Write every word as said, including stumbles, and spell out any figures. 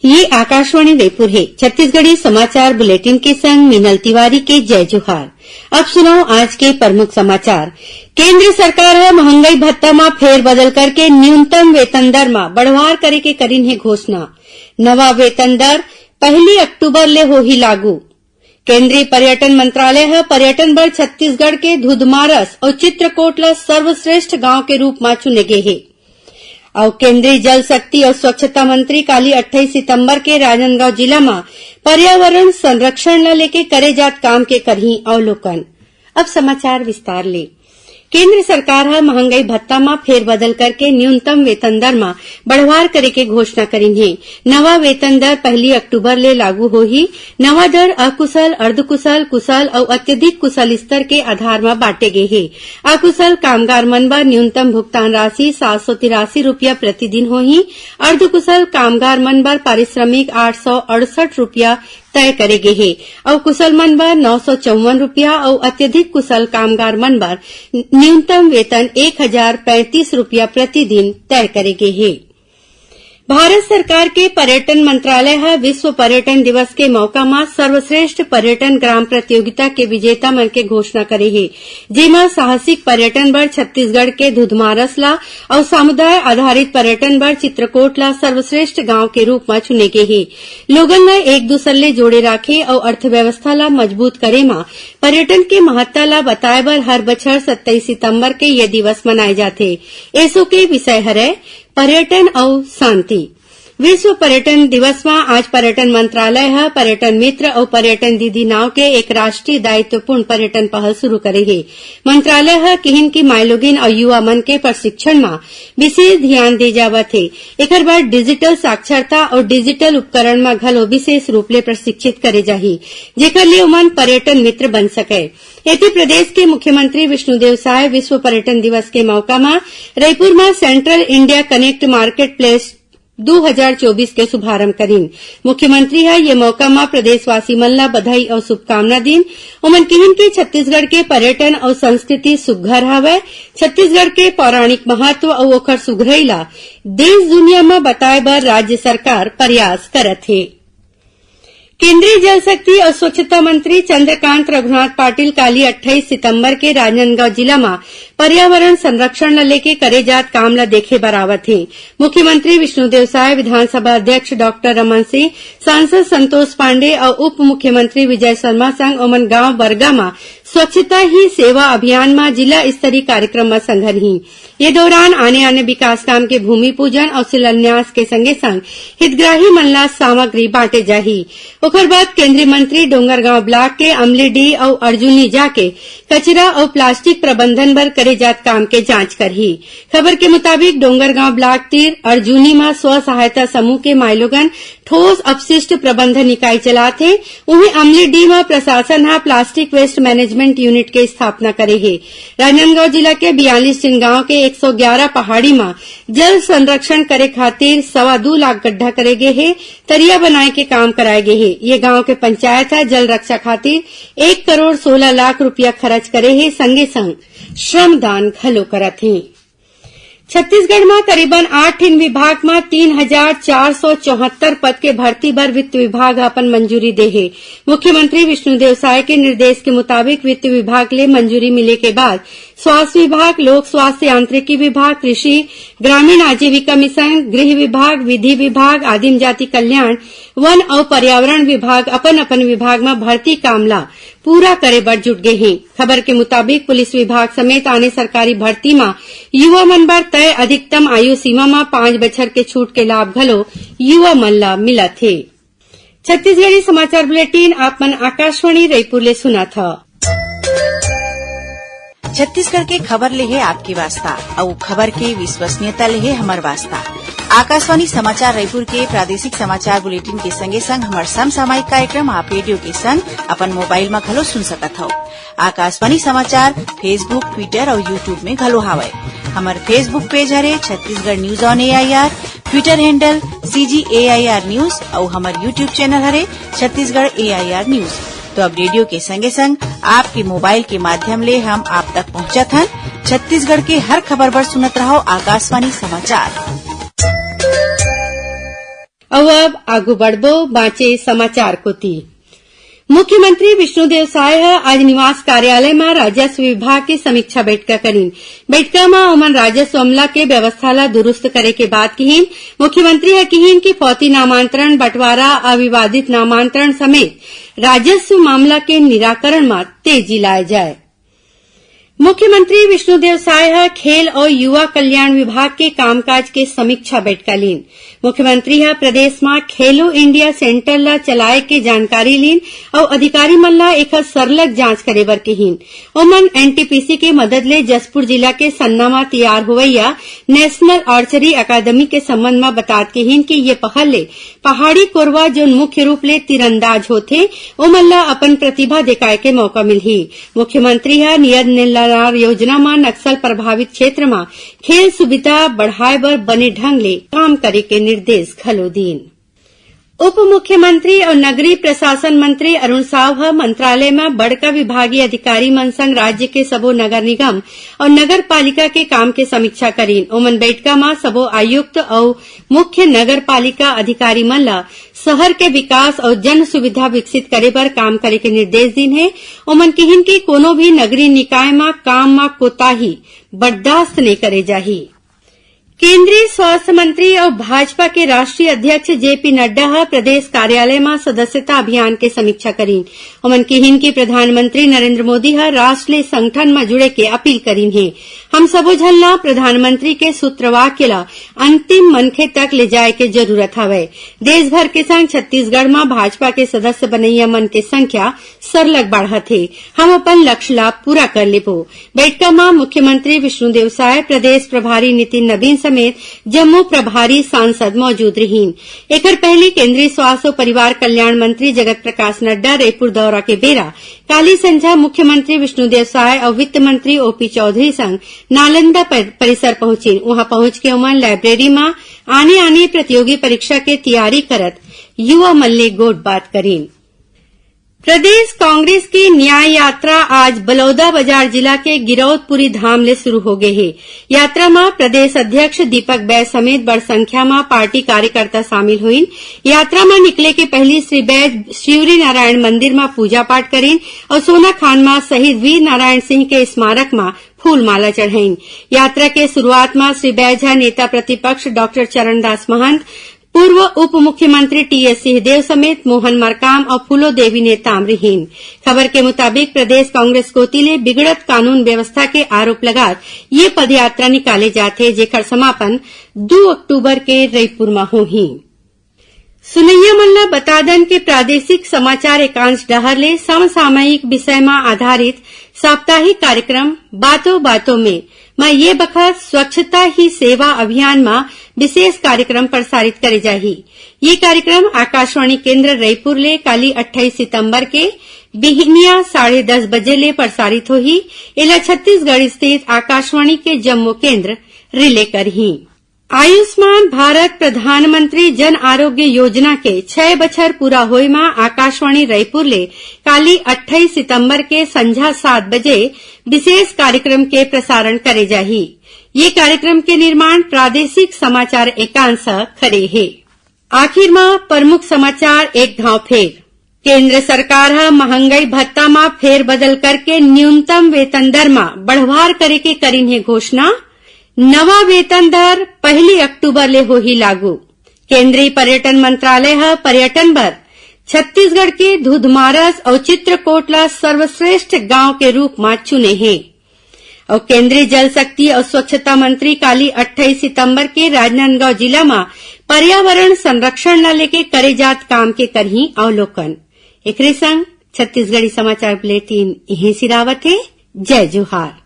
ये आकाशवाणी रायपुर हे। छत्तीसगढ़ी समाचार बुलेटिन के संग मीनल तिवारी के जय जोहार। अब सुनव आज के प्रमुख समाचार। केंद्र सरकार ह महंगाई भत्ता म फेरबदल करके न्यूनतम वेतन दर म बढ़वार करे के करिन हे घोषणा। नवा वेतन दर पहली अक्टूबर ले होही लागू। केंद्रीय पर्यटन मंत्रालय ह पर्यटन बर छत्तीसगढ़ के धुधमारस अउ चित्रकोट ल सर्वश्रेष्ठ गांव के रूप म चुने गे हे। अउ केंद्रीय जल शक्ति अउ स्वच्छता मंत्री काली अट्ठाईस सितंबर के राजनांदगांव जिला म पर्यावरण संरक्षण ल लेके करे जात काम के करही अवलोकन। अब समाचार विस्तार ले। केंद्र सरकार ह महंगाई भत्ता म फेरबदल करके न्यूनतम वेतन दर म बढ़वार करे के घोषणा करिन हे। नवा वेतन दर पहली अक्टूबर ले लागू होही। नवा दर अकुशल, अर्धकुशल, कुशल अउ अत्यधिक कुशल स्तर के आधार म बांटे गे हे। अकुशल कामगार मन बर न्यूनतम भुगतान राशि सात सौ तिरासी रुपया प्रतिदिन होही। अर्धकुशल कामगार मन बर पारिश्रमिक आठ सौ अड़सठ रुपया तय करे गे हे अउ कुशल मन बर नौ सौ चौवन रुपया अउ अत्यधिक कुशल कामगार मन बर न्यूनतम वेतन एक हजार पैंतीस रुपया प्रतिदिन तय करे गे हे। भारत सरकार के पर्यटन मंत्रालय ह विश्व पर्यटन दिवस के मौका म सर्वश्रेष्ठ पर्यटन ग्राम प्रतियोगिता के विजेता मन के घोषणा करे हे, जेमा साहसिक पर्यटन बर छत्तीसगढ़ के धुधमारस ला अउ समुदाय आधारित पर्यटन बर चित्रकोट ला सर्वश्रेष्ठ गांव के रूप म चुने गे हे। लोगन ल एक दूसर ले जोड़े राखे अउ अर्थव्यवस्था ल मजबूत करे म पर्यटन के महत्ता ल बताए बर हर बछर सत्ताईस सितंबर के ये दिवस मनाए जाथे। एसो के विषय हरय पर्यटन अउ शांति। विश्व पर्यटन दिवस म आज पर्यटन मंत्रालय ह पर्यटन मित्र अउ पर्यटन दीदी नांव के एक राष्ट्रीय दायित्वपूर्ण पर्यटन पहल शुरू करे हे। मंत्रालय ह किहिन कि माईलोगिन अउ युवा मन के प्रशिक्षण म विशेष ध्यान दे जावत हे। एखर बर डिजिटल साक्षरता अउ डिजिटल उपकरण म घलो विशेष रूप ले प्रशिक्षित करे जाही, जेखर ले ओमन पर्यटन मित्र बन सकय। एती प्रदेश के मुख्यमंत्री विष्णुदेव साय विश्व पर्यटन दिवस के मौका म रईपुर म central India connect market place दू हजार चौबीस के शुभारंभ करिन। मुख्यमंत्री ह ये मौका म प्रदेशवासी मन ल बधाई अउ शुभकामना दीन। ओमन किहिन कि छत्तीसगढ़ के पर्यटन अउ संस्कृति सुघ्घर हवय। छत्तीसगढ़ के पौराणिक महत्व अउ ओखर सुघरई ल देश दुनिया म बताए बर राज्य सरकार प्रयास करत हे। केंद्रीय जल शक्ति अउ स्वच्छता मंत्री चंद्रकांत रघुनाथ पाटिल काली अट्ठाईस सितंबर के राजनांदगांव जिला म पर्यावरण संरक्षण ल लेके करे जात काम ल देखे बर आवत हे। मुख्यमंत्री विष्णुदेव साय, विधानसभा अध्यक्ष डॉक्टर रमन सिंह, सांसद संतोष पांडे अउ उप मुख्यमंत्री विजय शर्मा संग ओमन गांव बरगा म स्वच्छता ही सेवा अभियान म जिला स्तरीय कार्यक्रम म संघरही। ये दौरान आने-आने विकास काम के भूमि पूजन अउ शिलान्यास के संगे-संग हितग्राही मन ला सामग्री बांटे जाही। ओखर बाद केंद्रीय मंत्री डोंगरगांव ब्लॉक के अमलीडीह अउ अर्जुनी जाके कचरा अउ प्लास्टिक प्रबंधन बर करे जात काम के जांच करही। खबर के मुताबिक, डोंगरगांव ब्लॉक तीर अर्जुनी म स्व सहायता समूह के माईलोगन ठोस अपशिष्ट प्रबंधन इकाई चलात हे। उहें, अमलीडीह म प्रशासन ह प्लास्टिक वेस्ट मैनेजमेंट यूनिट के स्थापना करे हे। राजनांदगांव जिला के बयालीस टीन गांव के एक सौ ग्यारह पहाड़ी म जल संरक्षण करे खातिर सवा दू लाख गड्ढा करे गे हे। तरिया बनाए के काम कराए गे हे। ये गांव के पंचायत ह जल रक्षा खातिर एक करोड़ सोलह लाख रुपया खर्च करे हे, संगे संग श्रमदान घलो करत हे। छत्तीसगढ़ म करीबन आठ ठिन विभाग म तीन हजार चार सौ चौहत्तर पद के भर्ती बर वित्त विभाग ह अपन मंजूरी दे हे। मुख्यमंत्री विष्णुदेव साय के निर्देश के मुताबिक वित्त विभाग ले मंजूरी मिले के बाद स्वास्थ्य विभाग, लोक स्वास्थ्य यांत्रिकी विभाग, कृषि, ग्रामीण आजीविका मिशन, गृह विभाग, विधि विभाग, आदिम जाति कल्याण, वन अउ पर्यावरण विभाग अपन-अपन विभाग म भर्ती काम ला पूरा करे बर जुट गे हे। खबर के मुताबिक, पुलिस विभाग समेत आने सरकारी भर्ती म युवा मन बर तय अधिकतम आयु सीमा म पांच बछर के छूट के लाभ घलो युवा मन ला मिलत हे। छत्तीसगढ़ी समाचार बुलेटिन आप मन आकाशवाणी रईपुर ले सुनत ह। छत्तीसगढ़ के खबर ले हे आपके वास्ता, अउ खबर के विश्वसनीयता ले हे हमर वास्ता। आकाशवाणी समाचार रईपुर के प्रादेशिक समाचार बुलेटिन के संगे संग हमर समसामयिक कार्यक्रम आप रेडियो के संग अपन मोबाइल म घलो सुन सकत हव। आकाशवाणी समाचार Facebook, Twitter अउ YouTube में घलो हावय। हमर Facebook पेज हरे Chhattisgarh news on A I R, Twitter handle C G A I R news अउ हमर YouTube चैनल हरे Chhattisgarh A I R news। तो अब रेडियो के संगे संग आपके मोबाइल के माध्यम ले हम आप तक पहुंचत हन। छत्तीसगढ़ के हर खबर बर सुनत रहव आकाशवाणी समाचार। अउ अब आगू बढ़बो बांचे समाचार कोति। मुख्यमंत्री विष्णुदेव साय ह आज निवास कार्यालय म राजस्व विभाग के समीक्षा बैठका करिन। बैठका म ओमन राजस्व अमला के व्यवस्था ल दुरुस्त करे के बात किहिन। मुख्यमंत्री ह किहिन कि फौती नामांतरण, बंटवारा, अविवादित नामांतरण समेत राजस्व मामला के निराकरण म तेजी लाए जाए। मुख्यमंत्री विष्णुदेव साय ह खेल अउ युवा कल्याण विभाग के कामकाज के समीक्षा बैठका लीन। मुख्यमंत्री ह प्रदेश म खेलो इंडिया सेंटर ल चलाए के जानकारी लीन अउ अधिकारी मन ल एखर सरलग जांच करे बर किहीन। ओमन एनटीपीसी के मदद ले जशपुर जिला के सन्ना म तैयार होवइया नेशनल आर्चरी अकादमी के संबंध म बतात किहीन कि ये पहल ले पहाड़ी कोरवा, जोन मुख्य रूप ले तीरंदाज होथे, ओमन ल अपन प्रतिभा देखाए के मौका मिलही। मुख्यमंत्री ह नियद निलार योजना म नक्सल प्रभावित क्षेत्र म खेल सुविधा बढ़ाए बर बने ढंग ले काम करे के निर्देश घलो दीन। उप मुख्यमंत्री अउ नगरीय प्रशासन मंत्री अरुण साव ह मंत्रालय म बड़का विभागीय अधिकारी मन संग राज्य के सबो नगर निगम अउ नगर पालिका के काम के समीक्षा करीन। ओमन बैठका म सबो आयुक्त अउ मुख्य नगर पालिका अधिकारी मन ल शहर के विकास अउ जन सुविधा विकसित करे बर काम करे के निर्देश दीन हे। ओमन किहिन कि कोनो भी नगरीय निकाय म काम म कोताही बर्दाश्त नइ करे जाही। केंद्रीय स्वास्थ्य मंत्री अउ भाजपा के राष्ट्रीय अध्यक्ष जेपी नड्डा ह प्रदेश कार्यालय म सदस्यता अभियान के समीक्षा करीन। ओमन किहिन कि प्रधानमंत्री नरेंद्र मोदी ह राष्ट्र ले संगठन म जुड़े के अपील करीन हे। हम सबो झन ला प्रधानमंत्री के सूत्रवाक्य ला अंतिम मनखे तक ले जाए के जरूरत हवय। देश भर के संग छत्तीसगढ़ म भाजपा के सदस्य बनैया मन के संख्या सरलग बाढ़त हे। हम अपन लक्ष्य ला पूरा कर लेबो। बैठका म मुख्यमंत्री विष्णुदेव साय, प्रदेश प्रभारी नितिन नबीन समेत जम्मो प्रभारी सांसद मौजूद रहिन। एखर पहली केंद्रीय स्वास्थ्य अउ परिवार कल्याण मंत्री जगत प्रकाश नड्डा रईपुर दौरा के बेरा काली संझा मुख्यमंत्री विष्णुदेव साय अउ वित्त मंत्री ओपी चौधरी संग नालंदा पर-, परिसर पहुंचिन। उहां पहुंच के ओमन लाइब्रेरी म आने-आने प्रतियोगी परीक्षा के तियारी करत युवा मन ले गोठबात करिन। प्रदेश कांग्रेस के न्याय यात्रा आज बलौदाबाजार जिला के गिरौदपुरी धाम ले शुरू हो गे हे। यात्रा म प्रदेश अध्यक्ष दीपक बैज समेत बड़ संख्या म पार्टी कार्यकर्ता शामिल होइन। यात्रा म निकले के पहिली श्री बैज शिवरी नारायण मंदिर म पूजा पाठ करिन अउ सोनाखान म शहीद वीर नारायण सिंह के स्मारक म फूल माला चढ़ाइन। यात्रा के शुरुआत म श्री बैज ह नेता प्रतिपक्ष डॉक्टर चरणदास महंत, पूर्व उप मुख्यमंत्री टीएस सिंहदेव समेत मोहन मरकाम अउ फूलो देवी नेताम रिहीन। खबर के मुताबिक, प्रदेश कांग्रेस कोति ले बिगड़त कानून व्यवस्था के आरोप लगात ये पदयात्रा निकाले जाथे, जेकर समापन दू अक्टूबर के रईपुर म होही। सुनैया मन ल बता दन के प्रादेशिक समाचार एकांश डहर ले समसामयिक विषय म आधारित साप्ताहिक कार्यक्रम बातों बातों में म ये बखत स्वच्छता ही सेवा अभियान म विशेष कार्यक्रम प्रसारित करे जाही। ये कार्यक्रम आकाशवाणी केंद्र रईपुर ले काली अट्ठाईस सितंबर के बिहनिया साढ़े दस बजे ले प्रसारित होही। एला छत्तीसगढ़ स्थित आकाशवाणी के जम्मो केंद्र रिले करही। आयुष्मान भारत प्रधानमंत्री जन आरोग्य योजना के छह बछर पूरा होए म आकाशवाणी रईपुर ले काली अट्ठाईस सितंबर के संझा सात बजे विशेष कार्यक्रम के प्रसारण करे जाही। ये कार्यक्रम के निर्माण प्रादेशिक समाचार एकांश ह करे हे। आखिर म प्रमुख समाचार एक घाव फेर। केंद्र सरकार ह महंगई भत्ता म फेरबदल करके न्यूनतम वेतन दर म बढ़वार करे के करिन हे घोषणा। नवा वेतन दर पहली अक्टूबर ले होही लागू। केंद्रीय पर्यटन मंत्रालय ह पर्यटन बर छत्तीसगढ़ के धुधमारस अउ चित्रकोट ला सर्वश्रेष्ठ गांव के रूप म चुने हे। अउ केंद्रीय जल शक्ति अउ स्वच्छता मंत्री काली अट्ठाईस सितंबर के राजनांदगांव जिला म पर्यावरण संरक्षण ला लेके करे जात काम के करही अवलोकन। एकरे संग छत्तीसगढ़ी समाचार बुलेटिन इहें सिरावत हे। जय जोहार।